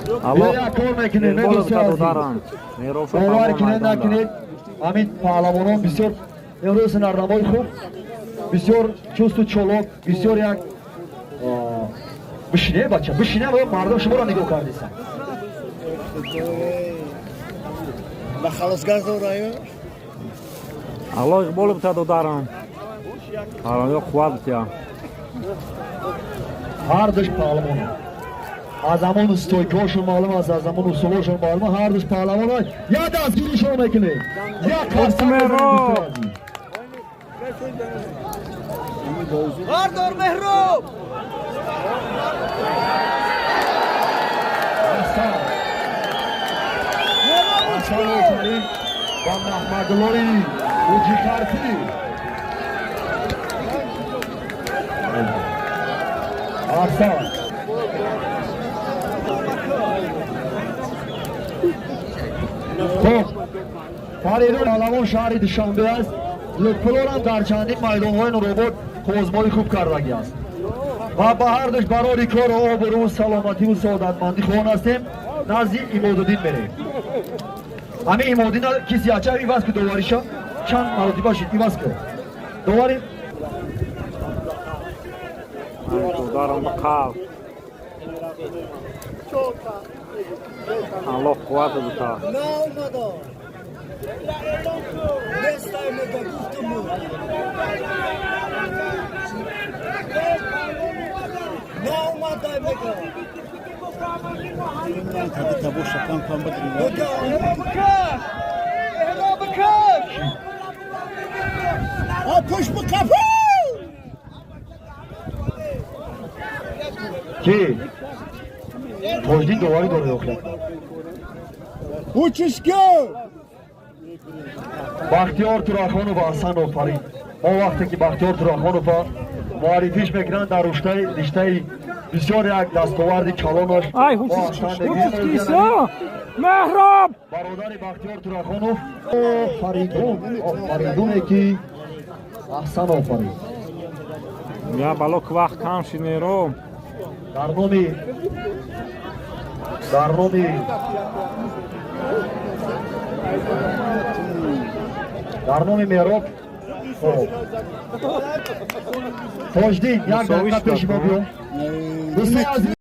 Як кор мекунем, бовар кунед накунед, ҳамин паҳлавонон бисёр имрӯз ҳунарнамои хуб, бисёр чусту чолок, бисёр як бишине бача, бишине, мардум шуморо нигоҳ кардисан. Аллоҳ иқбол бита додарам. Аллоҳ қувват битя. Ҳардуш паҳлавон. Аз ҳамон стойкаҳошон маълум аст, аз ҳамон усулҳошон маълум, ҳардуш паҳлавон. Як дастгиришон мекунем. Як қарсак. Бардор Меҳроб! Аҳсан офарин ба Маҳмадуллои Ҳуҷикартӣ. Аҳсан. Хуб, Фаридун паҳлавон шаҳри Душанбе аст. Лутфуллорам дар чандин майдонҳои Нуробод озмои хуб кардагӣ аст ва ба ҳардуш барори кору обрӯ, саломативу саодатмандӣ хоҳон ҳастем. Назди Имодуддин мерем. Ҳамин Имодуддин киси ача иваз ку, довариша чанд маротиба шид, иваз ку довари. Додарам ба қалб. Аллоҳ қувват бита. Ки Тоҷдин доварӣ дорад охир. Бахтиёр Турахонов, аҳсан офарин. Мо вақте ки Бахтиёр Турахонова муаррифиш мекунанд дар риштаи бисёр як дастоварди калонаш. Меҳроб! Бародари Бахтиёр Турахонов Фаридун, Фаридуне ки аҳсан офарин. Я бало ки вақт кам шид, Меҳроб. Дар номи Меҳроб Тоҷдин як дақиқа пеши мо биё. Дӯстони азиз.